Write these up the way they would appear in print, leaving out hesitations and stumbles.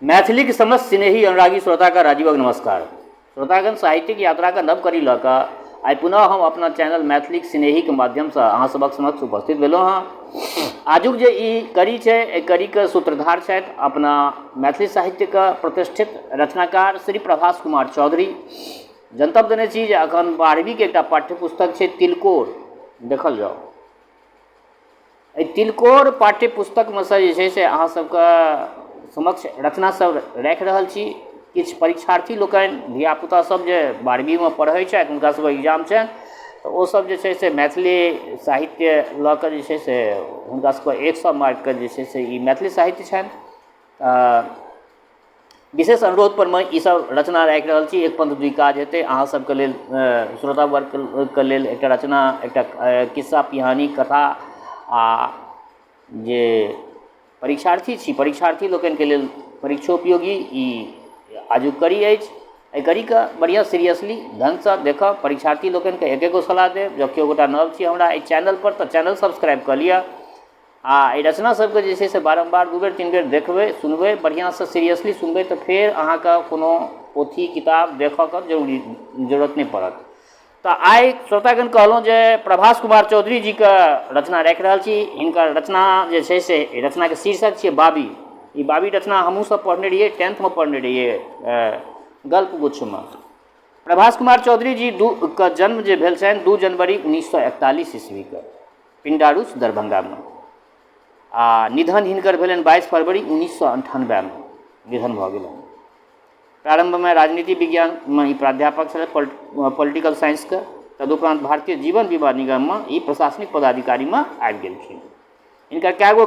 मैथिलीक समस्त स्नेही अनुरागी श्रोताके राजीवक नमस्कार। श्रोतागण, साहित्यिक यात्राके नव कड़ी लऽ कऽ आइ पुनः हम अपना चैनल मैथिलीक स्नेहीके माध्यमसँ अहाँ सभक समक्ष उपस्थित भेलहुँ हँ। आजुक जे ई कड़ी छै, एहि कड़ीके सूत्रधार छथि अपना मैथिली साहित्यके प्रतिष्ठित रचनाकार श्री प्रभास कुमार चौधरी। जनतब देने छी जे अखन 12वींके एकटा पाठ्यपुस्तक छै तिलकोर, देखल जाउ। एहि तिलकोर पाठ्य पुस्तकमे सँ जे छै से अहाँ सबके समक्ष रचना सब राखि रहल छी। किछु परीक्षार्थी लोकनि, धियापुता सब जे 12वींमे पढ़ै छथि, हुनका सबके एग्जाम छनि, तऽ ओ सब जे छै से मैथिली साहित्य लऽ कऽ जे छै से हुनका सबके 100 मार्कके जे छै से ई मैथिली साहित्य छनि। तऽ विशेष अनुरोध पर मे ई सब रचना राखि रहल छी। एक पंथ दुइ काज हेतै अहाँ सबके लेल, श्रोता वर्गके लेल एकटा रचना, एकटा खिस्सा पिहानी कथा, आ जे परीक्षार्थी छी, परीक्षार्थी लोकनिके लेल परीक्षोपयोगी ई आजुक कड़ी अछि। एहि कड़ीके बढ़िआँ सीरियसली ढङ्गसँ देखब। परीक्षार्थी लोकनिके एके गो सलाह देब, जँ केओ गोटा नव छी हमरा एहि चैनलपर तऽ चैनल सब्सक्राइब कऽ लिअ, आ एहि रचना सबके जे छै से बारम्बार 2 बेर 3 बेर देखबै, सुनबै, बढ़िआँसँ सीरियसली सुनबै, तऽ फेर अहाँके कोनो पोथी किताब देखऽके जरूरत नहि पड़त। तऽ आइ श्रोतागण कहलहुँ जे प्रभास कुमार चौधरी जीके रचना राखि रहल छी। हिनकर रचना जे छै से रचनाके शीर्षक छियै बाबी। ई बाबी रचना हमहूँ सब पढ़ने रहियै, 10thमे पढ़ने रहियै गल्प गुच्छमे। प्रभास कुमार चौधरी जी के जन्म जे भेल छनि 2 जनवरी 1941 ईस्वीके पिण्डारूच दरभंगामे, आ निधन हिनकर भेलनि 22 फरवरी 1998मे निधन भऽ गेलनि। प्रारम्भमे राजनीति विज्ञानमे ई प्राध्यापक छलथि, पॉलिटिकल साइंसके। तदुपरांत भारतीय जीवन बीमा निगममे ई प्रशासनिक पदाधिकारीमे आबि गेलखिन। हिनकर कए गो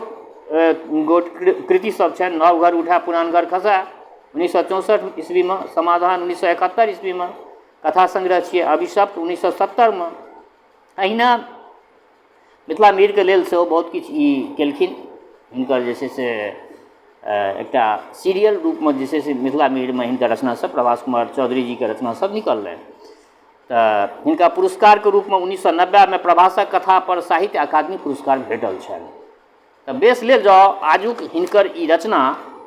गोट कृति सब छनि। नव घर उठाए पुरान घर खसाए 1964 ईस्वीमे, समाधान 1971 ईस्वीमे, कथा संग्रह छियै अभिशप्त 1970मे। अहिना मिथिला मिहिरके लेल सेहो बहुत किछु ई केलखिन। हिनकर जे छै से एकटा सीरियल रूपमे जे छै से मिथिला मिहिरमे हिनकर रचना सब, प्रभास कुमार चौधरी जीके रचना सब निकललनि। तऽ हिनका पुरस्कारके रूपमे 1990मे प्रभासक कथा पर साहित्य अकादमी पुरस्कार भेटल छनि। तऽ बेस, लेल जाउ आजुक हिनकर ई रचना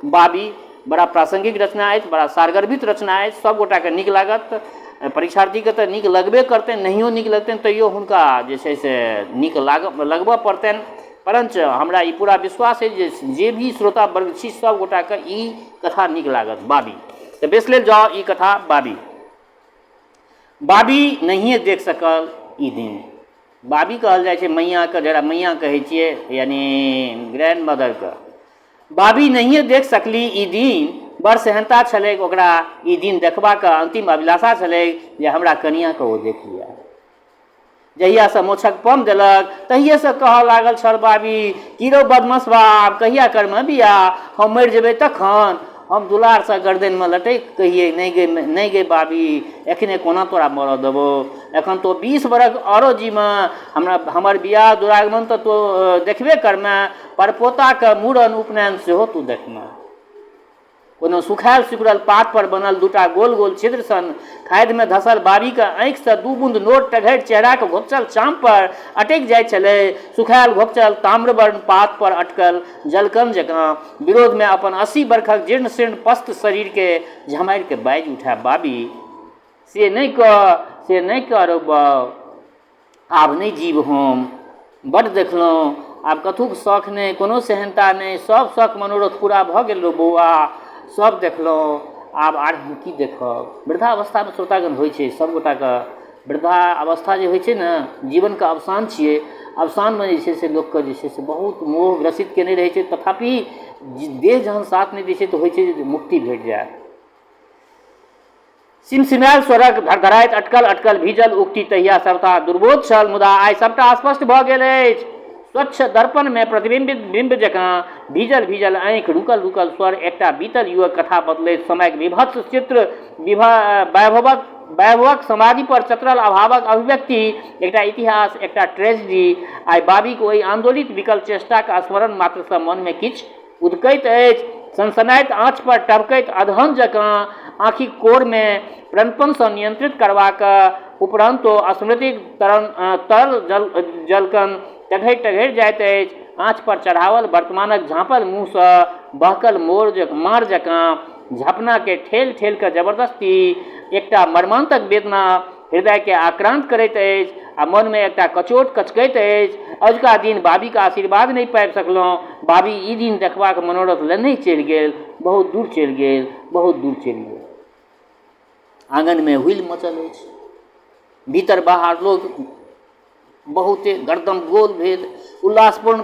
बाबी। बड़ा प्रासंगिक रचना अछि, बड़ा सारगर्भित रचना अछि, सब गोटाके नीक लागत। परीक्षार्थीके तऽ नीक लगबे करतनि, नहियो नीक लगतनि तैयो हुनका जे छै से नीक लगबऽ पड़तनि। परञ्च हमरा ई पूरा विश्वास अछि जे जे भी श्रोता वर्ग छी, सब गोटाके ई कथा नीक लागत बाबी। तऽ बेस, लेल जाउ ई कथा बाबी। बाबी नहिए देख सकल ई दिन। बाबी कहल जाइ छै मैयाँके, जकरा मैयाँ कहै छियै, यानि ग्रैंड मदरके। बाबी नहिए देख सकली ई दिन। बड़ सेहन्ता छलैक ओकरा ई दिन देखबाक, अन्तिम अभिलाषा छलैक जे हमरा कनियाँके ओ देख लिअ। जहियासँ मोछक पम देलक तहिएसँ कहऽ लागल छल बाबी, की रौ बदमसबा, आब कहिया करमे बियाह? हम मरि जेबै तखन? हम दुलारसँ गरदनिमे लटकि कहियै, नहि गै, नहि गै बाबी, एखने कोना तोरा मरऽ देबौ? एखन तोँ 20 बरख आरो जीमे, हमरा हमर बियाह दुरागमन तऽ तोँ देखबे करमे, परपोताके मूड़न उपनयन सेहो तोँ देखमे। कोनो सुखायल सिकुड़ल पात पर बनल दूटा गोल गोल छिद्र सन खाधिमे धसल बाबीक आँखिसँ दू बूंद नोर टघरि चेहराक घोकचल चाम पर अटकि जाइत छलै, सुखायल घोकचल ताम्रवर्ण पात पर अटकल जलकण जकाँ। विरोधमे अपन 80 बरखक जीर्ण-शीर्ण पस्त शरीरकेँ झमारि कऽ बाजि उठए बाबी, से नहि कह, से नहि कह रौ बाउ, आब नहि जीब हम। बड्ड देखलहुँ, आब कथूक शौख नहि, कोनो सेहन्ता नहि, सभ शौख मनोरथ पूरा भऽ गेल रौ बौआ, सभ देखलहुँ, आब आर हम की देखब? वृद्धावस्थामे श्रोतागण होइ छै सभगोटाके, वृद्धा अवस्था जे होइ छै ने, जीवनके अवसान छियै। अवसानमे जे छै से लोकके जे छै से बहुत मोह ग्रसित केने रहै छै। तथापि देह जहन साथ नहि दै छै तऽ होइ छै जे मुक्ति भेट जाय। सिमसिमायल स्वरक धड़धड़ाइत अटकल अटकल भीजल उक्ति तहिया सर्वथा दुर्बोध छल, मुदा आइ सभटा स्पष्ट भऽ गेल अछि। स्वच्छ दर्पणमे प्रतिबिम्बित बिम्ब जकाँ भीजल भीजल आँखि, रुकल रुकल स्वर, एकटा बीतल युगक कथा, बदलैत समयक विभत्स चित्र, वैभवक वैभवक समाधि पर चतरल अभावक अभिव्यक्ति, एकटा इतिहास, एकटा ट्रेजेडी। आइ बाबीक ओहि आन्दोलित विकल चेष्टाक स्मरण मात्रसँ मनमे किछु उदकैत अछि, सनसनाइत आँच पर टभकैत अदहन जकाँ। आँखिक कोरमे प्रणपनसँ नियंत्रित करबाक उपरान्तो स्मृतिक तरल जलकण टघरि टघरि जाइत अछि। आँच पर चढ़ाओल वर्तमानक झाँपल मुँहसँ बहकल मोर मार जकाँ झपनाके ठेल ठेल कऽ जबरदस्ती एकटा मर्मान्तक वेदना हृदयके आक्रान्त करैत अछि आ मनमे एकटा कचोट कचकैत अछि। अजुका दिन बाबीक आशीर्वाद नहि पाबि सकलहुँ। बाबी ई दिन देखबाक मनोरथ लेनहि चलि गेल। बहुत दूर चलि गेल। बहुत दूर चलि गेल। आङनमे हुइल मचल अछि। भीतर बाहर लोक बहुते गरदम गोल भेल। उल्लासपूर्ण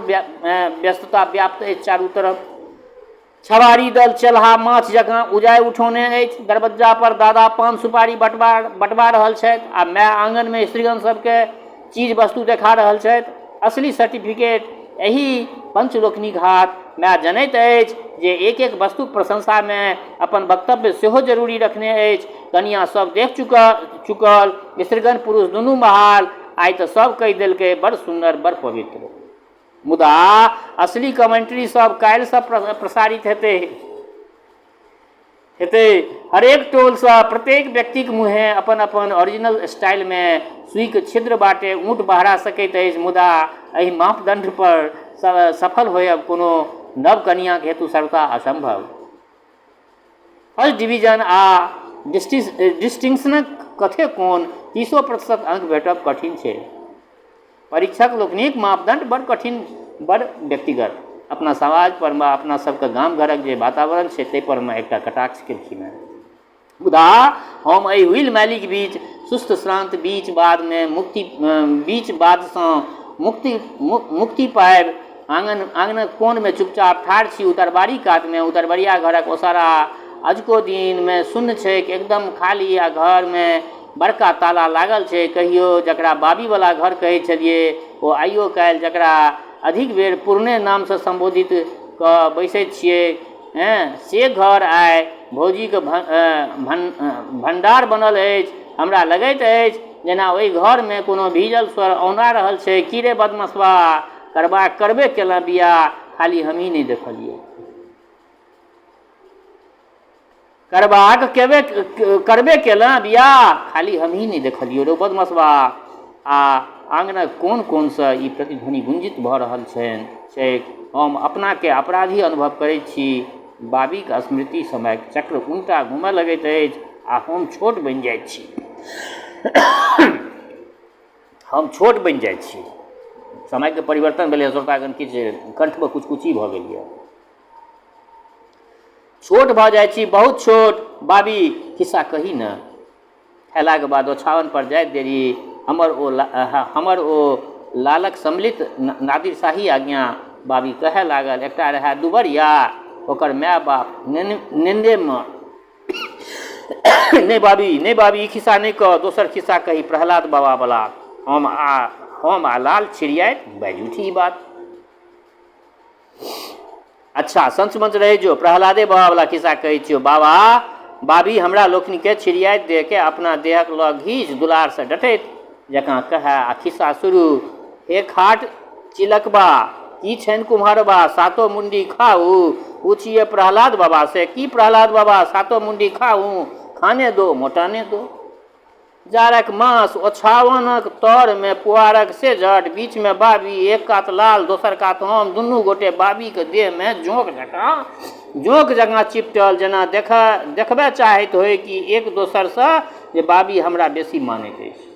व्यस्तता व्याप्त अछि चारू तरफ। छबारी दल चेल्हा माछ जकाँ उजाइ उठौने अछि। दरबज्जा पर दादा पान सुपारी बँटबा बँटबा रहल छथि आ माय आङनमे स्त्रीगण सभके चीज वस्तु देखा रहल छथि। असली सर्टिफिकेट एही पंच लोकनिक हाथ। माय जनैत अछि जे एक एक वस्तुक प्रशंसामे अपन वक्तव्य सेहो जरूरी रखने अछि। कनियाँ सभ देख चुकल चुकल स्त्रीगण पुरुष दुनू महाल। आइ तऽ सभ कहि देलकै बड़ सुन्नर बड़ पवित्र। मुदा असली कमेंट्री सब काल्हिसँ प्रसारित हेतै हेतै। हरेक टोलसँ प्रत्येक व्यक्तिक मुँहे अपन अपन ओरिजिनल स्टाइलमे सुइक छिद्र बाटे ऊँट बहरा सकैत अछि, मुदा एहि मापदण्ड पर सफल होयब कोनो नव कनियाँक हेतु सर्वथा असम्भव। फर्स्ट डिवीजन आ डिस्टिंक्शनक कथे कोन, 30% अंक भेटब कठिन छै। परीक्षक लोकनिक मापदण्ड बड़ कठिन, बड़ व्यक्तिगत। अपना समाज पर मे, अपना सबके गाम घरक जे वातावरण छै ताहि पर मे एकटा कटाक्ष केलखिन हेँ। मुदा हम एहि हुइल मैलीक बीच सुस्त श्रान्त बीच बादमे मुक्ति बीच बादसँ मुक्ति मुक्ति पाबि आङन आङनक कोनमे चुपचाप ठाढ़ छी। उतरबारी कातमे उतरबरिया घरक ओसारा अजुको दिनमे सुन्न छैक, एकदम खाली आ घरमे बड़का ताला लागल छै। कहियो जकरा बाबीवला घर कहै छलियै ओ आइयो काल्हि जकरा अधिक बेर पुरने नामसँ सम्बोधित कऽ बैसैत छियै, से घर आइ भौजीक भण्डार बनल अछि। हमरा लगैत अछि जेना ओहि घरमे कोनो भीजल स्वर औना रहल छै, की रे बदमसबा, करबाक करबे केलेँ बियाह, खाली हमही नहि देखलियौ। करबाक केबे करबे केलेँ बियाह, खाली हमही नहि देखलियौ रौ बदमसबा। आ आङनक कोन कोनसँ ई प्रतिध्वनि गुंजित भऽ रहल छनि छैक। हम अपनाकेँ अपराधी अनुभव करैत छी। बाबीक स्मृति समयक चक्र उनटा घूमय लगैत अछि आ हम छोट बनि जाइत छी। हम छोट बनि जाइत छी। समयके परिवर्तन भेलै श्रोतागण, किछु कण्ठमे कुचकुची भऽ गेल यऽ। छोट भऽ जाइ छी, बहुत छोट। बाबी, खिस्सा कही ने। खयलाक बाद ओछाओन पर जाइत देरी हमर ओ हमर ओ लालक सम्मिलित नादिरशाही आज्ञा। बाबी कहए लागल, एकटा रहए दुबरिया, ओकर माय बाप नेन्नेमे। नहि बाबी, नहि बाबी, ई खिस्सा नहि कह, दोसर खिस्सा कही, प्रहलाद बाबावला। हम आ लाल छिड़ियाइत बाजि उठी ई बात। अच्छा, संच मंच रहै जो, प्रहलादे बाबावला खिस्सा कहै छियौ। बाबा बाबी हमरा लोकनिकेँ छिड़ियाइत देहकेँ अपना देहक लग घीच दुलारसँ डटैत जकाँ कहए आ खिस्सा शुरू। हे खाट चिलकबा, की छनि कुम्हरबा, सातो मुण्डी खाउ। पूछिए प्रहलाद बाबा से, की प्रहलाद बाबा सातो मुण्डी खाउ, खाने दो मोटाने दो। जाड़क मास, ओछाओनक तरमे पुआरक सेजट, बीचमे बाबी, एक कात लाल, दोसर कात हम, दुनू गोटे बाबीक देहमे जोंक जकाँ चिपटल, जेना देखबए चाहैत होइ कि एक दोसरसँ जे बाबी हमरा बेसी मानैत अछि।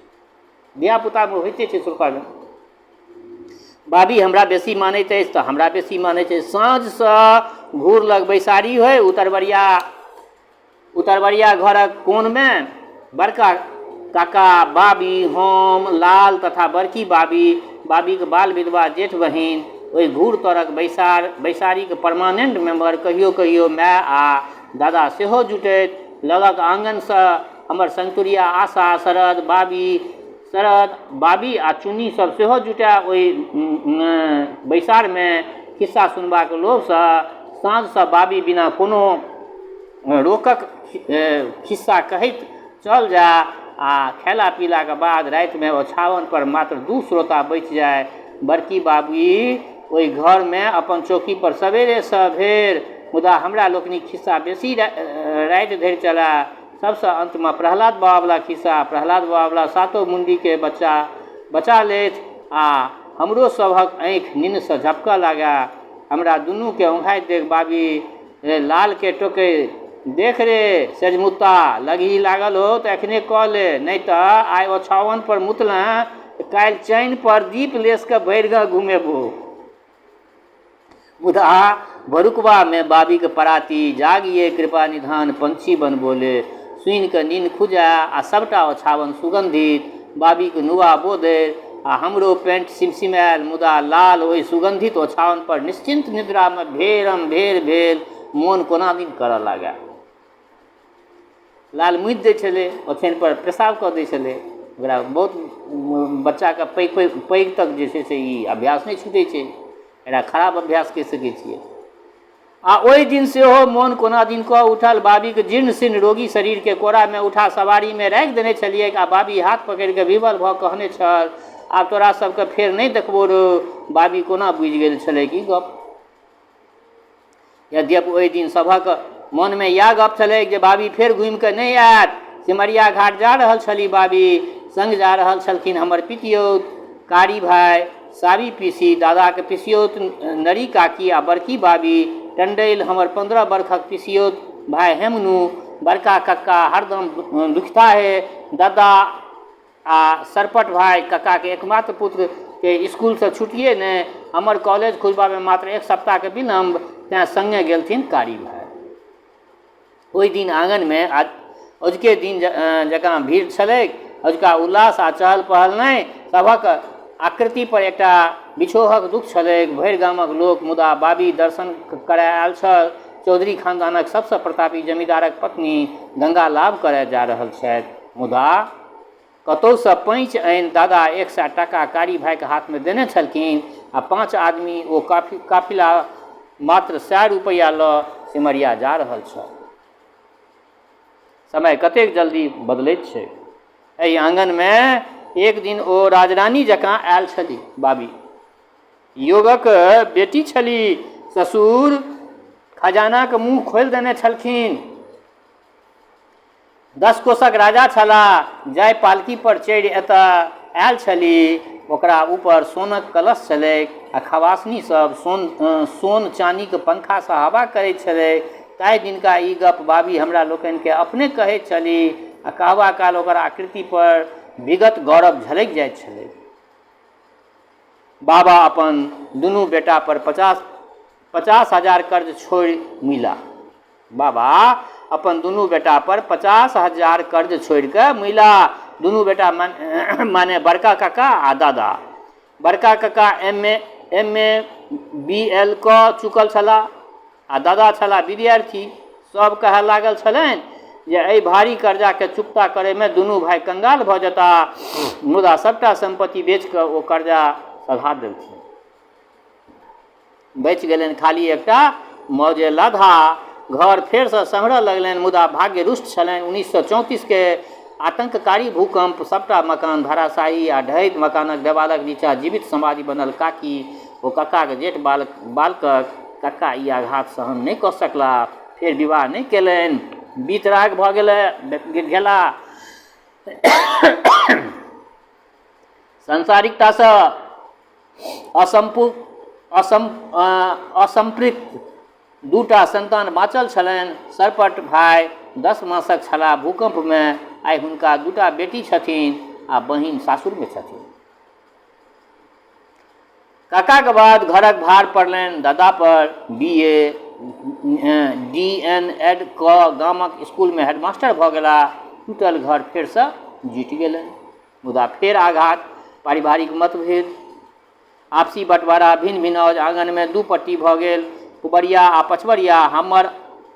धियापुतामे होइते छै श्रोतागण। बाबी हमरा बेसी मानैत अछि तऽ हमरा बेसी मानैत अछि। साँझसँ घूर लग बैसारी होइ, उतरबरिया उतरबरिया घरक कोनमे बड़का काका, बाबी, हम, लाल तथा बड़की बाबी, बाबीक बाल विधवा जेठ बहिन, ओहि घूर तरक बैसारीक परमानेंट मेम्बर, कहियो-कहियो माय आ दादा सेहो जुटैत। लगक आङनसँ हमर संगतुरिया आशा, शरद, बाबी, शरद, बाबी आ चुन्नी सभ सेहो जुटए ओहि बैसारमे खिस्सा सुनबाक लोभसँ। साँझसँ बाबी बिना कोनो रोकक खिस्सा कहैत चल जाय आ खयला पीलाक बाद रातिमे ओछाओन पर मात्र दू श्रोता बचि जाय। बड़की बाबी ओहि घरमे अपन चौकी पर सबेरेसँ भेर, मुदा हमरा लोकनिक खिस्सा बेसी राति धरि चलए। सभसँ अन्तमे प्रहलाद बाबावला खिस्सा। प्रहलाद बाबावला सातो मुण्डीकेँ बचा लेथि आ हमरो सभक आँखि निन्नसँ झपकऽ लागए। हमरा दुनूकेँ औंघाइत देख बाबी लालकेँ टोकै, देख रे सेजमुत्ता, लगही लागल हो तऽ एखने कऽ ले, नहि तऽ आइ ओछाओन पर मुतलेँ तऽ काल्हि चानि पर दीप लेसि कऽ भरि गाम घुमेबौ। मुदा भोरुकबामे बाबीक पराती जागिये कृपा निधान पंछी बन बोले सुनि कऽ नीन खुजए आ सभटा ओछावन सुगन्धित। बाबीक नुआ बोदरि आ हमरो पेंट सिमसिमायल मुदा लाल ओहि सुगन्धित ओछाओन पर निश्चिन्त निद्रामे भेरम भेर भेल मोन कोना दिन करऽ लागए। लाल मूति दै छलै ओछाइन पर पेशाब कऽ दै छलै। ओकरा बहुत बच्चाके पैघ पैघ पैघ तक जे छै से ई अभ्यास नहि छूटै छै। एकरा खराब अभ्यास कहि सकै छियै। आ ओहि दिन सेहो मोन कोना दिन कऽ उठल। बाबीक जीर्ण-शीर्ण रोगी शरीरकेँ कोरामे उठा सवारीमे राखि देने छलिऐक आ बाबी हाथ पकड़ि कऽ विह्वल भऽ कहने छल, आब तोरा सभकेँ फेर नहि देखबौ रौ। बाबी कोना बूझि गेल छलैक ई गप्प? यद्यपि ओहि दिन सभक मोनमे इएह गप्प छलैक जे बाबी फेर घूमि कऽ नहि आयत। सिमरिया घाट जा रहल छलीह बाबी। संग जा रहल छलखिन हमर पितियौत कारी भाइ, साबी पीसी, दादाक पिसियौत नरी काकी आ बड़की बाबी टंडैल, हमर 15 बरखक पिसियौत भाय हेमनू, बड़का कक्का हरदम दुखिताहे, दादा आ सरपट भाय, कक्काक एकमात्र पुत्र के स्कूलसँ छुट्टिये नहि, हमर कॉलेज खुजबामे मात्र एक सप्ताहक विलम्ब, तेँ संगे गेलथिन कारी भाय। ओहि दिन आङनमे अजुके दिन जकाँ भीड़ छलैक। अजुका उल्लास आ चहल-पहल नहि, सभक आकृति पर एकटा बिछोहक दुख छलैक। भरि गामक लोक मुदा बाबी दर्शन करय आयल छल। चौधरी खानदानक सभसँ प्रतापी जमींदारक पत्नी गंगा लाभ करय जा रहल छथि। मुदा कतहुसँ पैंच आनि दादा 100 टाका कारी भाइक हाथमे देने छलखिन आ पाँच आदमी ओ काफिला मात्र 100 रुपैया लऽ सिमरिया जा रहल छल। समय कतेक जल्दी बदलैत छैक। एहि आङनमे एक दिन ओ राजरानी जकाँ आयल छलीह बाबी। योगक बेटी छली। ससुर खजानाक मुँह खोलि देने छलखिन। 10 कोसक राजा छलाह। जाहि पालकी पर चढ़ि एतऽ आयल छली ओकरा ऊपर सोनक कलश छलैक आ खवासनी सब सोन चानीक पंखासँ हवा करैत छलैक। ताहि दिनका ई गप्प बाबी हमरा लोकनिकेँ अपने कहैत छली आ कहबा काल ओकर आकृति पर विगत गौरव झलकि जाइत छलैक। बाबा अपन दुनू बेटा पर 50,000 कर्ज छोड़ि मुइला। बाबा अपन दुनू बेटा पर 50,000 कर्ज छोड़ि कऽ मुइला। दुनू बेटा माने बड़का काका आ दादा। बड़का काका एम ए बी एल कऽ चुकल छलाह आ दादा छलाह विद्यार्थी। सभ कहए लागल छलनि जे एहि भारी कर्जाकेँ चुकता करैमे दुनू भाइ कंगाल भऽ जेताह। मुदा सभटा सम्पत्ति बेचि कऽ ओ कर्जा सधा देलथिन। बचि गेलनि खाली एकटा मौजे लाधा। घर फेरसँ सम्हरऽ लगलनि मुदा भाग्य रुष्ट छलनि। 1934 के आतंककारी भूकम्प सभटा मकान धराशायी आ ढहैत मकानक देबालक नीचा जीवित समाधि बनल काकी ओ कक्काक जेठ बालकक। कक्का ई आघात सहन नहि कऽ सकलाह। फेर विवाह नहि कयलनि। वीतराग भऽ गेलाह। सांसारिकतासँ असम्पृक्त दूटा सन्तान बाँचल छलनि। सरपट भाय 10 मासक छलाह भूकम्पमे। आइ हुनका दूटा बेटी छथिन आ बहिन सासुरमे छथिन। काकाक बाद घरक भार पड़लनि दादापर। B A D N Ed कऽ गामक स्कूलमे हेडमास्टर भऽ गेलाह। टूटल घर फेरसँ जुटि गेलनि। मुदा फेर आघात, पारिवारिक मतभेद, आपसी बँटवारा, भिन्न-भिनाउज, आङनमे दू पट्टी भऽ गेल, पुबरिया आ पछबरिया, हमर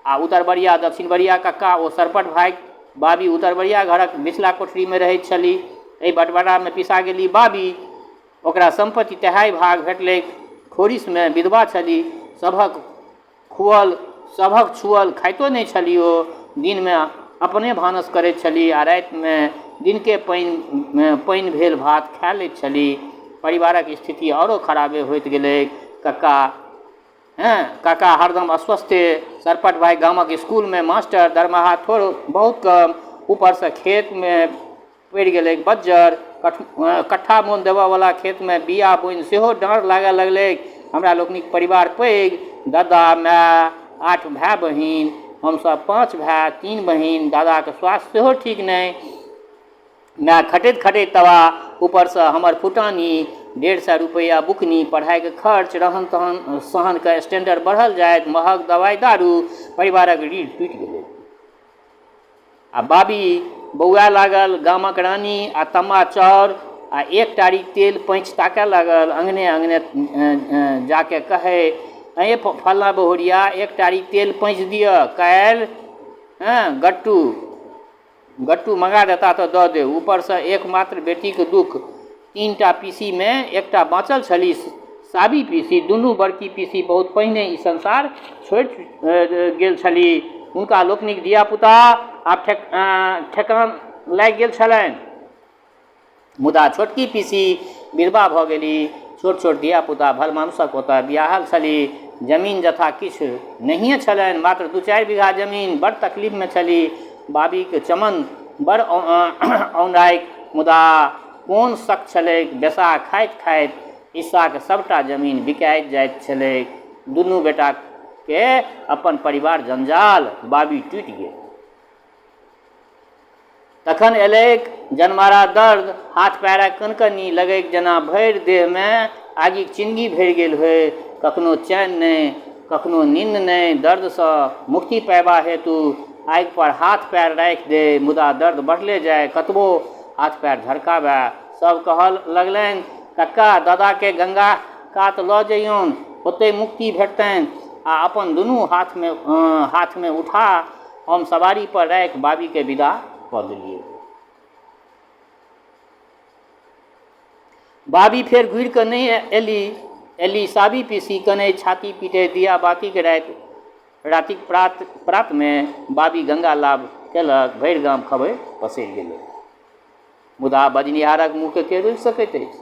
आ उतरबरिया दक्षिणबरिया कक्का ओ सरपट भाइक। बाबी उतरबरिया घरक निचला कोठरीमे रहैत छलीह। एहि बँटवारामे पिसा गेली बाबी। ओकरा सम्पत्ति तेहाइ भाग भेटलैक। खोरिसमे विधवा छलीह। सभक खुअल सभक छुअल खाइतो नहि छली ओ। दिनमे अपने भानस करैत छली आ रातिमे दिनके पानि भेल भात खा लैत छली। परिवारक स्थिति आरो खराबे होइत गेलैक। काका हरदम अस्वस्थे। सरपट भाइ गामक स्कूलमे मास्टर, दरमाहा थोड़ बहुत कम। ऊपरसँ खेतमे पड़ि गेलैक बज्जर। कट्ठा मोन देबऽवला खेतमे बीआ बुनि सेहो डाँड़ लागऽ लगलैक। हमरा लोकनिक परिवार पैघ, दादा, माय, 8 भाय बहिन, हमसभ 5 भाय 3 बहिन। दादाक स्वास्थ्य सेहो ठीक नहि, माय खटैत खटैत तबाह, ऊपरसँ हमर फुटानी, 150 रुपैआ बुकनी, पढ़ाइके खर्च, रहन तहन सहनके स्टैंडर्ड बढ़ल जाइत, महग दवाइ दारू, परिवारक रीढ़ टूटि गेलै। आ बाबी बौआए लागल, गामक रानी आ तम्मा चाउर आ एक टारी तेल पैँच ताकए लागल, अङ्गने अङ्गने जाके कहै, अएँ फल्लाँ बहुरिया, एक टारी तेल पैँच दिअ, काल्हि हँ गट्टू गट्टू मँगा देता तऽ दऽ देब। ऊपरसँ एकमात्र बेटीक दुःख। 3टा पीसीमे एकटा बाँचल छली, साबी पीसी। दुनू बड़की पीसी बहुत पहिने ई संसार छोड़ि गेल छली। हुनका लोकनिक धिया-पुता आब ठेकान लागि गेल छलनि। मुदा छोटकी पीसी विधवा भऽ गेली। छोट-छोट धिया-पुता भलमानुसक ओतऽ बियाहल छली। जमीन जथा किछु नहिये छलनि, मात्र 2-4 बीघा जमीन। बड़ तकलीफमे छली। बाबीक चमन बड़ औनाइक, मुदा कोन शक छलैक। बेसाह खाइत-खाइत हिस्साक सभटा जमीन बिकाइत जाइत छलैक। दुनू बेटाकेँ अपन परिवार जंजाल। बाबी टूटि गेल। तखन एलैक जनमारा दर्द, हाथ पैरक कनकनी, लगैक जेना भरि देहमे आगिक चिनगी भरि गेल होय। कखनो चैन नहि, कखनो निन्न नहि। दर्दसँ मुक्ति पयबा हेतु आगि पर हाथ पैर राखि दै, मुदा दर्द बढ़ले जाय, कतबो हाथ पैर झरकाबय। सभ कहऽ लगलनि, कक्का, दादाकेँ गंगा कात लऽ जइयौन, ओतहि मुक्ति भेटतनि। आ अपन दुनू हाथमे उठा हम सवारी पर राखि बाबीकेँ विदा कऽ देलियै। बाबी फेर घुरि कऽ नहि एली। एली साबी पीसी कनैत, छाती पीटैत, दिया बातीक राति रातिक प्रात प्रातमे बाबी गंगा लाभ केलक। भरि गाम खबरि पसरि गेलै। मुदा बजनिहारक मुँहकेँ के रोकि सकैत अछि?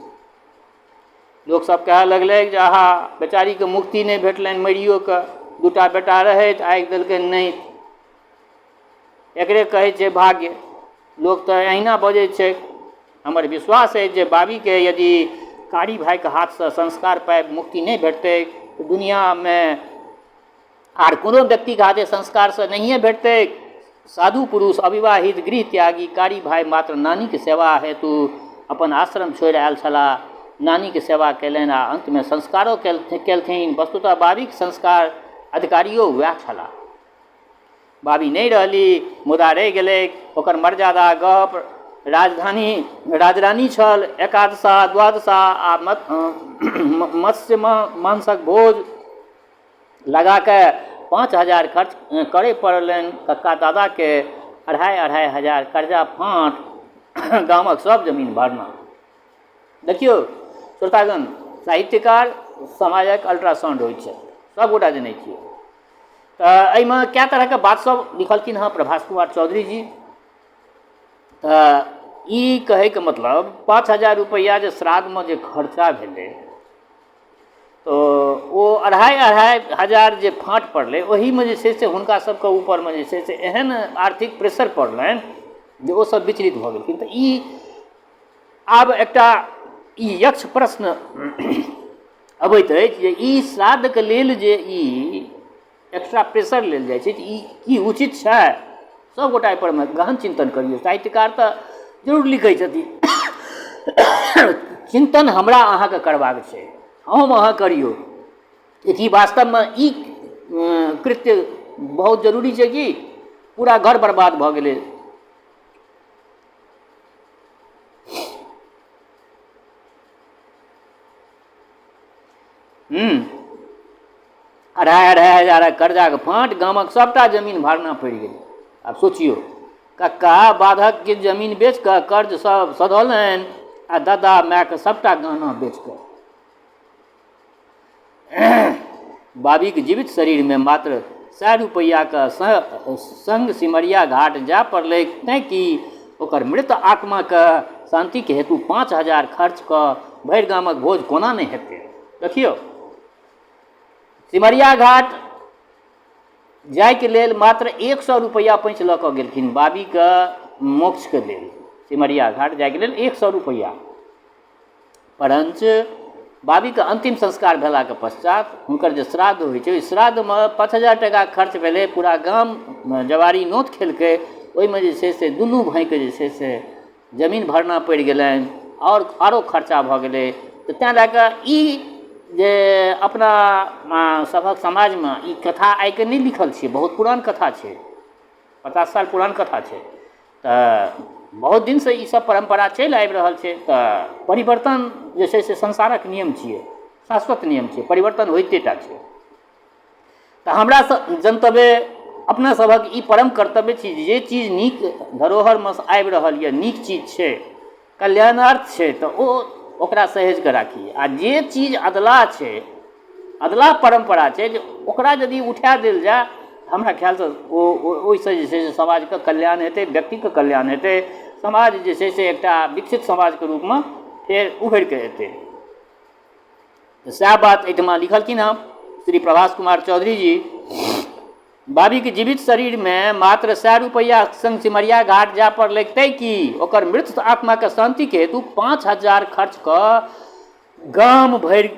लोकसभ कहए लगलैक जे आहा, बेचारीके मुक्ति नहि भेटलनि मरियो कऽ। 2टा बेटा रहैत, आगि देलकनि नहि। एकरे कहै छै भाग्य। लोक तऽ एहिना बजै छै। हमर विश्वास अछि जे बाबीके यदि कारी भाइके हाथसँ संस्कार पाबि मुक्ति नहि भेटतैक तऽ दुनिआँमे आर कोनो व्यक्तिके हाथे संस्कारसँ नहिए भेटतैक। साधु पुरुष अविवाहित गृह त्यागी कारी भाइ मात्र नानीक सेवा हेतु अपन आश्रम छोड़ि आयल छलाह। नानीक सेवा कयलनि आ अन्तमे संस्कारो केलथिन। वस्तुतः बाबीक संस्कार अधिकारियो वएह छलाह। बाबी नहि रहली, मुदा रहि गेलैक ओकर मर्यादा गप। राजधानी राजरानी छल। एकादशा द्वादशा आ मत्स्य मांसक भोज लगा कऽ 5000 खर्च करय पड़लनि कक्का दादाके। 2,500-2.5 हजार कर्जा फाँट, गामक सभ जमीन भरना। देखियौ श्रोतागण, साहित्यकार समाजक अल्ट्रासाउंड होइ छै, सभगोटा जनै छियै। तऽ एहिमे कए तरहके बात सब लिखलखिन हँ प्रभास कुमार चौधरी जी। तऽ ई कहैके मतलब 5000 रुपैआ जे श्राद्धमे जे खर्चा भेलै, तऽ ओ 2,500-2.5 हजार जे फाँट पड़लै, ओहीमे जे छै से हुनका सबके ऊपरमे जे छै से एहन आर्थिक प्रेशर पड़लनि जे ओ सब विचलित भऽ गेलखिन। तऽ ई आब एकटा ई यक्ष प्रश्न अबैत अछि जे ई श्राद्धके लेल जे ई एक्स्ट्रा प्रेशर लेल जाइ छै, ई की उचित छै? सभगोटा एहिपर मे गहन चिन्तन करियौ। साहित्यकार तऽ जरूर लिखै छथिन, चिन्तन हमरा अहाँके करबाक छै। हम अहाँ करियौ कि वास्तवमे ई कृत्य बहुत जरूरी छै कि पूरा घर बर्बाद भऽ गेलै? 2,500-2.5 हजारक कर्जाके फाँट, गामक सभटा जमीन भरना पड़ि गेलै। आब सोचियौ, कक्का बाधक किछु जमीन बेच कऽ कर्ज सब सधौलनि आ दादा मायके सभटा गहना बेच कऽ। बाबीक जीवित शरीरमे मात्र 100 रुपैआक संग सिमरिया घाट जाय पड़लैक, तैँ की ओकर मृत आत्माक शान्तिक हेतु 5000 खर्च कऽ भरि गामक भोज कोना नहि हेतै? देखियौ, सिमरिया घाट जायके लेल मात्र 100 रुपैआ पैँच लऽ कऽ गेलखिन बाबीके मोक्षके लेल। सिमरिया घाट जायके लेल 100 रुपैआ, परञ्च बाबीके अन्तिम संस्कार भेलाके पश्चात हुनकर जे श्राद्ध होइ छै, ओहि श्राद्धमे 5000 टाका खर्च भेलै। पूरा गाम जवारी नोत खेलकै। ओहिमे जे छै से दुनू भाइके जे छै से जमीन भरना पड़ि गेलनि आओर आरो खर्चा भऽ गेलै। तऽ तेँ लए कऽ ई जे अपना सभक समाजमे ई कथा आइके नहि लिखल छै, बहुत पुरान कथा छै, 50 साल पुरान कथा छै। तऽ बहुत दिनसँ ई सब परम्परा चलि आबि रहल छै। तऽ परिवर्तन जे छै से संसारक नियम छियै, शाश्वत नियम छियै, परिवर्तन होइते टा छै। तऽ हमरा जनतबे अपना सभक ई परम कर्तव्य छी, जे चीज नीक धरोहरमे आबि रहल यऽ, नीक चीज छै, कल्याणार्थ छै, तऽ ओ ओकरा सहेज कऽ राखी। आ जे चीज अधलाह छै, अधलाह परम्परा छै, जे ओकरा यदि उठा देल जाय, हमरा ख्यालसँ ओ ओहिसँ जे छै से समाजके कल्याण हेतै, व्यक्तिके कल्याण हेतै, समाज जे छै से एकटा विकसित समाजके रूपमे फेर उभरि कऽ एतै। तऽ सएह बात एहिठमा लिखलखिन हँ श्री प्रभास कुमार चौधरी जी। बाबीके जीवित शरीरमे मात्र 100 रुपैआ संग सिमरिया घाट जाय पड़लै तै की ओकर मृत आत्माके शान्तिके हेतु 5000 खर्च कऽ गाम भरि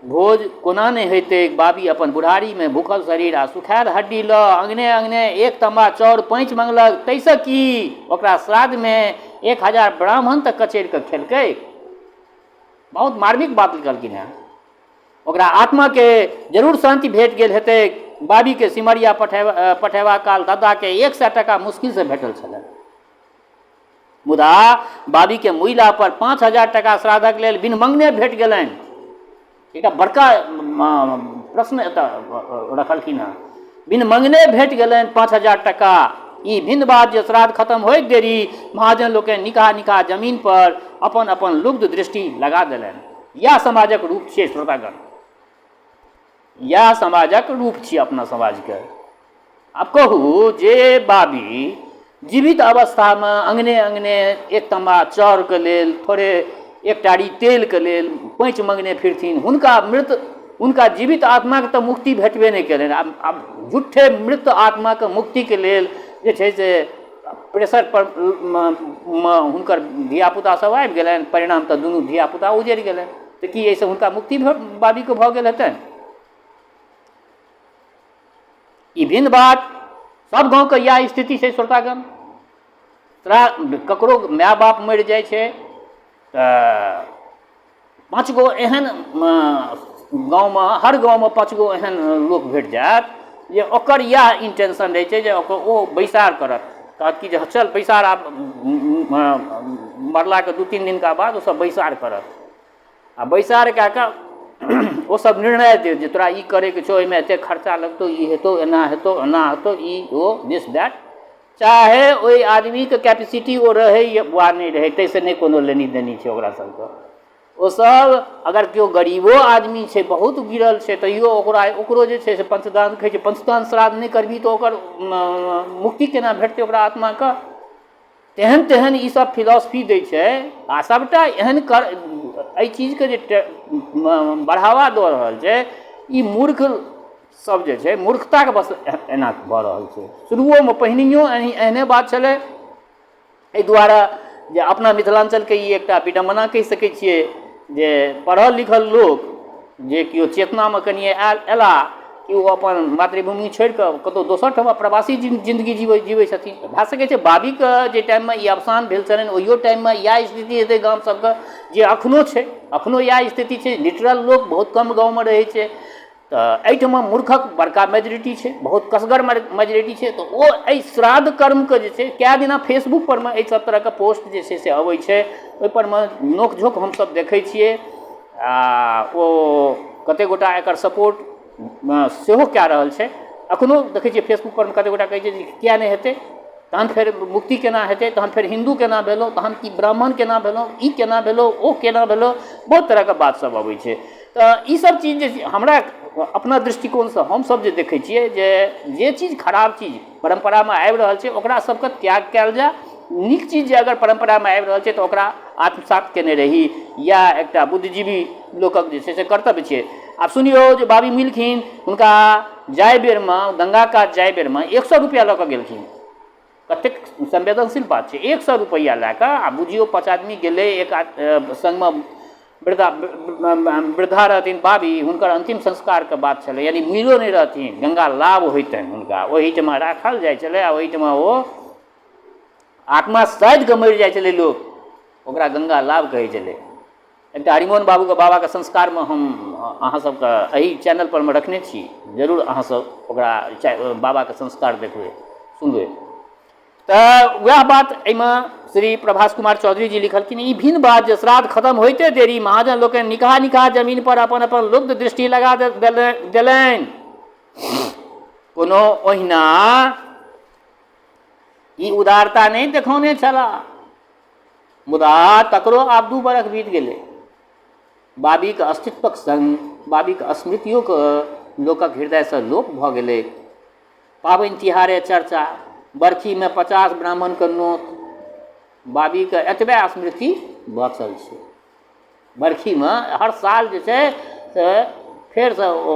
भोज कोना नहि होइतै? बाबी अपन बुढ़ारीमे भूखल शरीर आ सुखायल हड्डी लऽ अङ्गने अङ्गने एक तम्बा चाउर पैँच मङ्गलक, ताहिसँ की? ओकरा श्राद्धमे 1000 ब्राह्मण तऽ कचरि कऽ खेलकै। बहुत मार्मिक बात लिखलखिन हेँ। ओकरा आत्माके जरूर शान्ति भेट गेल हेतै। बाबीके सिमरिया पठेबा काल दादाके 100 टाका मुश्किलसँ भेटल छलनि, मुदा बाबीके मुइला पर 5000 टाका श्राद्धक लेल बिन मंगने भेट गेलनि। एकटा बड़का प्रश्न एतऽ रखलखिन हेँ। बिन मंगने भेट गेलनि 5000 टाका। ई भिन्न बात जे श्राद्ध खतम होइत देरी महाजन लोकनि निकहा निकहा जमीन पर अपन अपन लुब्ध दृष्टि लगा देलनि। इएह समाजक रूप छियै श्रोतागण, इएह समाजक रूप छियै अपना समाजके। आब कहू जे बाबी जीवित अवस्थामे अङ्गने अङ्गने एक तम्बा चाउरके लेल, थोड़े एक टारी तेलके लेल पैँच मङ्गने फिरथिन, हुनका मृत हुनका जीवित आत्माके तऽ मुक्ति भेटबे नहि केलनि। आब झूठे मृत आत्माके मुक्तिके लेल जे छै से प्रेशर पर मे हुनकर धियापुता सब आबि गेलनि। परिणाम तऽ दुनू धियापुता उजड़ि गेलनि। तऽ की एहिसँ हुनका मुक्ति बाबीके भऽ गेल हेतनि? ई भिन्न बात, सब गाँवके इएह स्थिति छै श्रोतागण। तोरा ककरो माय बाप मरि जाइ छै तऽ पाँच गो एहन गाँवमे, हर गाँवमे पाँच गो एहन लोक भेट जायत जे ओकर इएह इंटेंशन रहै छै जे ओकर ओ बैसार करत, कहत कि जे चल बैसार। आब मरलाके 2-3 दिनका बाद ओसभ बैसार करत आ बैसार कए कऽ ओसभ निर्णय देत जे तोरा ई करैके छौ, एहिमे एतेक खर्चा लगतौ, ई हेतौ, एना हेतौ, एना हेतौ, ई ओ दिस that. चाहे ओहि आदमीके कैपेसिटी ओ रहै वा नहि रहै, ताहिसँ नहि कोनो लेनी देनी छै ओकरा सभके। ओसभ अगर केओ गरीबो आदमी छै, बहुत गिरल छै, तैयो ओकरा ओकरो जे छै से पंचदान कहै छै। पंचदान श्राद्ध नहि करबही तऽ ओकर मुक्ति केना भेटतै ओकरा आत्माके? तेहन तेहन ईसभ फिलॉसफी दै छै। आ सभटा एहन कर एहि चीजके जे बढ़ावा दऽ रहल छै ई मूर्ख सब जे छै, मूर्खताके बस एना भऽ रहल छै। शुरुओमे पहिनहियो एहने बात छलै। एहि दुआरे जे अपना मिथिलाञ्चलके ई एकटा विडम्बना कहि सकै छियै जे पढ़ल लिखल लोक जे केओ चेतनामे कनि आयल अयलाह कि ओ अपन मातृभूमि छोड़ि कऽ कतहु दोसर ठाम प्रवासी जिन्दगी जीबै छथिन। भए सकै छै बाबीके जे टाइममे ई अवसान भेल छलनि, ओहियो टाइममे इएह स्थिति हेतै गाम सबके, जे एखनो छै। एखनो इएह स्थिति छै। लिटरल लोक बहुत कम गाँवमे रहै छै। तऽ एहिठमा मूर्खक बड़का मेजोरिटी छै, बहुत कसगर मेजोरिटी छै। तऽ ओ एहि श्राद्ध कर्मके जे छै, कए दिना फेसबुक पर मे एहि सब तरहके पोस्ट जे छै से अबै छै, ओहिपर मे नोक झोंक हमसब देखै छियै। आ ओ कतेक गोटा एकर सपोर्ट सेहो कए रहल छै। एखनो देखै छियै फेसबुक पर मे कतेक गोटा कहै छै जे किए नहि हेतै, तहन फेर मुक्ति केना हेतै, तहन फेर हिन्दू केना भेलहुँ, तहन की ब्राह्मण केना भेलहुँ, ई केना भेलहुँ, ओ केना भेलहुँ, बहुत तरहके बात सब अबै छै। तऽ ईसब चीज जे हमरा अपना दृष्टिकोणसँ हमसब जे देखै छियै जे जे चीज खराब चीज परम्परामे आबि रहल छै, ओकरा सबके त्याग कयल जाय। नीक चीज जे अगर परम्परामे आबि रहल छै तऽ ओकरा आत्मसात केने रही, इएह एकटा बुद्धिजीवी लोकक जे छै से कर्तव्य छियै। आब सुनियौ जे बाबी मिलखिन, हुनका जाय बेरमे, गंगा कात जाय बेरमे 100 रुपैआ लऽ कऽ गेलखिन। कतेक संवेदनशील बात छै! 100 रुपैआ लए कऽ। आ बुझियौ, 5 आदमी गेलै, एक सङ्गमे वृद्धा वृद्धा रहथिन बाबी, हुनकर अन्तिम संस्कारके बात छलै, यानि मुइलो नहि रहथिन, गङ्गा लाभ होइतनि हुनका, ओहिठमा राखल जाइ छलै आ ओहिठमा ओ आत्मा साधि कऽ मरि जाइ छलै लोक, ओकरा गङ्गा लाभ कहै छलै। एकटा हरिमोहन बाबूके बाबाके संस्कारमे हम अहाँ सबके एहि चैनल परमे रखने छी, जरूर अहाँ सब ओकरा बाबाके संस्कार देखबै, सुनबै। तऽ वएह बात एहिमे श्री प्रभास कुमार चौधरी जी लिखलखिन। ई भिन्न बात जे श्राद्ध खत्म होइते देरी महाजन लोकनि निकहा निकहा जमीन पर अपन अपन लुब्ध दृष्टि लगा देलनि। कोनो ओहिना ई उदारता नहि देखौने छलाह, मुदा तकरो आब 2 बरख बीत गेलै। बाबीक अस्तित्वक संग बाबीक स्मृतियोके लोकक हृदयसँ लोप भऽ गेलै। पाबनि तिहारे चर्चा, बरखीमे 50 ब्राह्मणके नोत, बाबीके एतबे स्मृति बचल छै। बरखीमे हर साल जे छै से फेरसँ ओ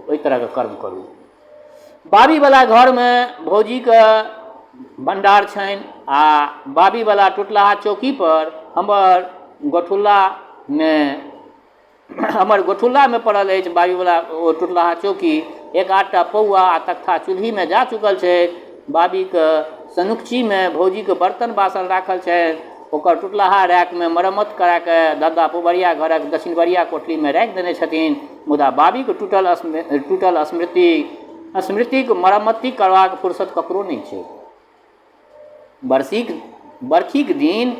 ओहि तरहके कर्म करू। बाबीवला घरमे भौजीके भण्डार छनि आ बाबीवला टुटलाहा चौकीपर हमर गोठुल्लामे हमर गोठुल्लामे पड़ल अछि बाबीवला ओ टुटलाहा चौकी। एक आधटा पौआ आ तख्ता चूल्हिमे जा चुकल छै। बाबीके सनुकचीमे भौजीके बर्तन बासन राखल छनि। ओकर टुटलाहा रैकमे मरम्मत करा कऽ ददा पुबरिया घरक दक्षिणबरिया कोठलीमे राखि देने छथिन। मुदा बाबीक टूटल टूटल स्मृति स्मृतिक मरम्मति करबाक फुर्सत ककरो नहि छै। बरसीक बरखीक दिन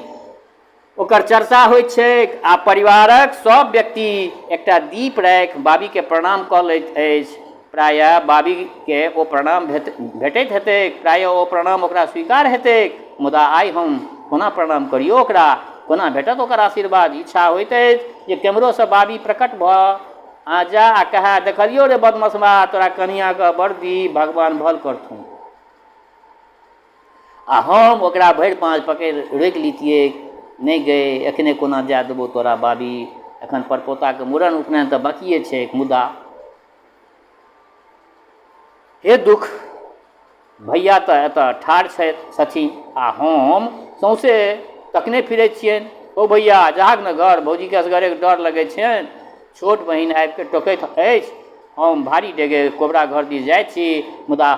ओकर चर्चा होइत छैक आ परिवारक सभ व्यक्ति एकटा दीप राखि बाबीकेँ प्रणाम कऽ लैत अछि। प्रायः बाबीकेँ ओ प्रणाम भेटैत हेतैक, प्रायः ओ प्रणाम ओकरा स्वीकार हेतैक, मुदा आइ हम कोना प्रणाम करियौ ओकरा, कोना भेटत ओकर आशीर्वाद? इच्छा होइत अछि जे केम्हरोसँ बाबी प्रकट भऽ आ जा आ कहए, देखलियौ रे बदमसबा, तोरा कनियाँके बड़ दीप, भगवान भल करथुन। आ हम ओकरा भरि पाँज पकड़ि रोकि लितियैक, नहि गै, एखने कोना जाय देबौ तोरा बाबी, एखन परपोताके मूड़न उपनयन तऽ बाँकिए छैक। मुदा हे दुख, भैया तऽ एतऽ ठाढ़ छथिन आ हम सौँसे तकने फिरै छियनि। ओ भैया, जाहक ने घर, भौजीके असगरेके डर लगै छनि। छोट बहिन आबिके टोकैत अछि। हम भारी डेगे कोबरा घर दिस जाइ छी, मुदा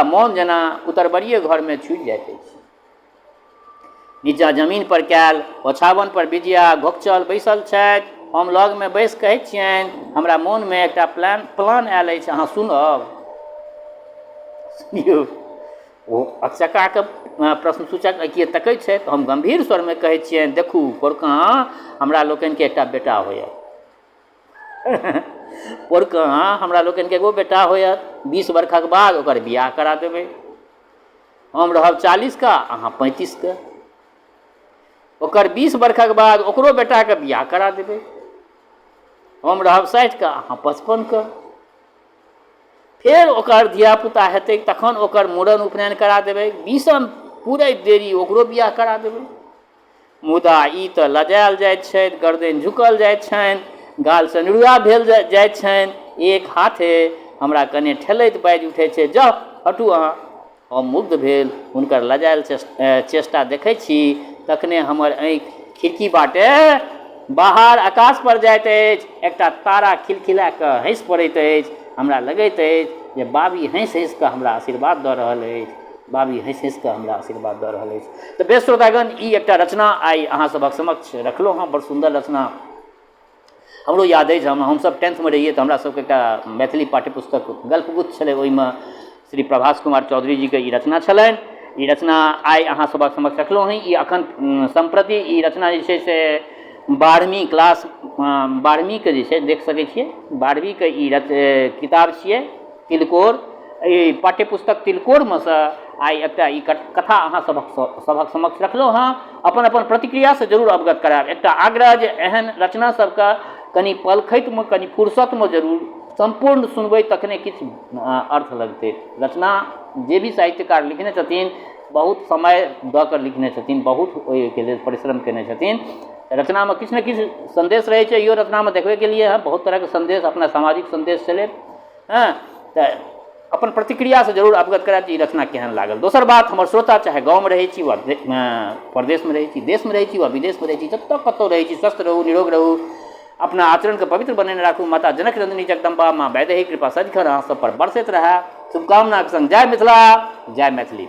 मोन जेना उतरबरिए घरमे छुटि जाइत अछि। नीचाँ जमीन पर कयल ओछावन पर विजया घोकचल बैसल छथि। हम लगमे बैसि कहैत छियनि, हमरा मोनमे एकटा प्लान आयल अछि, अहाँ सुनब? सुनियौ। ओ अकचकाके प्रश्नसूचक आँखिए तकैत छथि। हम गम्भीर स्वरमे कहैत छियनि, देखू, पोरकाँ हमरा लोकनिके एकटा बेटा होयत। पोरकाँ हमरा लोकनिके एगो बेटा होयत, 20 बरखक बाद ओकर बियाह करा देबै। हम रहब 40के, अहाँ 35के। ओकर 20 बरखक बाद ओकरो बेटाके बियाह करा देबै। हम रहब 60के, अहाँ 55के। फेर ओकर धियापुता हेतै, तखन ओकर मूड़न उपनयन करा देबै। 20म पुरैत देरी ओकरो बियाह करा देबै। मुदा ई तऽ लजायल जाइत छथि, गर्दनि झुकल जाइत छनि, गाल सनुरुआ भेल जाइत छनि। एक हाथे हमरा कने ठेलैत बाजि उठैत छै, जाउ, हटू अहाँ। हम मुग्ध भेल हुनकर लजायल चेष्टा देखैत छी। तखने हमर आँखि खिड़की बाटे बाहर आकाश पर जाइत अछि। एकटा तारा खिलखिला कऽ हँसि पड़ैत अछि। हमरा लगैत अछि जे बाबी हँसि हँसि कऽ हमरा आशीर्वाद दऽ रहल अछि, बाबी हँसि हँसि कऽ हमरा आशीर्वाद दऽ रहल अछि। तऽ बेस श्रोतागण, ई एकटा रचना आइ अहाँ सभक समक्ष रखलहुँ हँ। बड़ सुन्दर रचना। हमरो याद अछि, हमसभ टेंथमे रहियै तऽ हमरा सभके एकटा मैथिली पाठ्य पुस्तक गल्पगुच्छ छलै, ओहिमे श्री प्रभास कुमार चौधरी जीके ई रचना छलनि। ई रचना आइ अहाँ सभक समक्ष रखलहुँ हँ। ई अखन सम्प्रति ई रचना जे छै से 12वीं क्लास, 12वींके जे छै, देख सकै छियै, 12वींके ई किताब छियै तिलकोर। एहि पाठ्यपुस्तक तिलकोरमे सँ आइ एकटा ई कथा अहाँ सभक समक्ष रखलहुँ हँ। अपन अपन प्रतिक्रियासँ जरूर अवगत करायब। एकटा आग्रह जे एहन रचना सबके कनि पलखतिमे, कनि फुर्सतमे जरूर सम्पूर्ण सुनबै, तखने किछु अर्थ लगतै। रचना जे भी साहित्यकार लिखने छथिन, बहुत समय दऽ कऽ लिखने छथिन, बहुत ओहिके लेल परिश्रम कयने छथिन। रचनामे किछु ने किछु सन्देश रहै छै। इहो रचनामे देखबे केलियै हँ, बहुत तरहके सन्देश, अपना सामाजिक सन्देश छलै। हँ, तऽ अपन प्रतिक्रियासँ जरूर अवगत करायब जे ई रचना केहन लागल। दोसर बात, हमर श्रोता चाहे गाँवमे रहै छी वा परदेशमे रहै छी, देशमे रहै छी वा विदेशमे रहै छी, जतऽ कतहु रहै छी, स्वस्थ रहू, निरोग रहू, अपना आचरणके पवित्र बनेने राखू। माता जनक नन्दिनी जगदम्बा माँ वैदेही कृपा सदिखन अहाँ सब पर बरसैत रहए। शुभकामनाके संग जय मिथिला, जय मैथिली।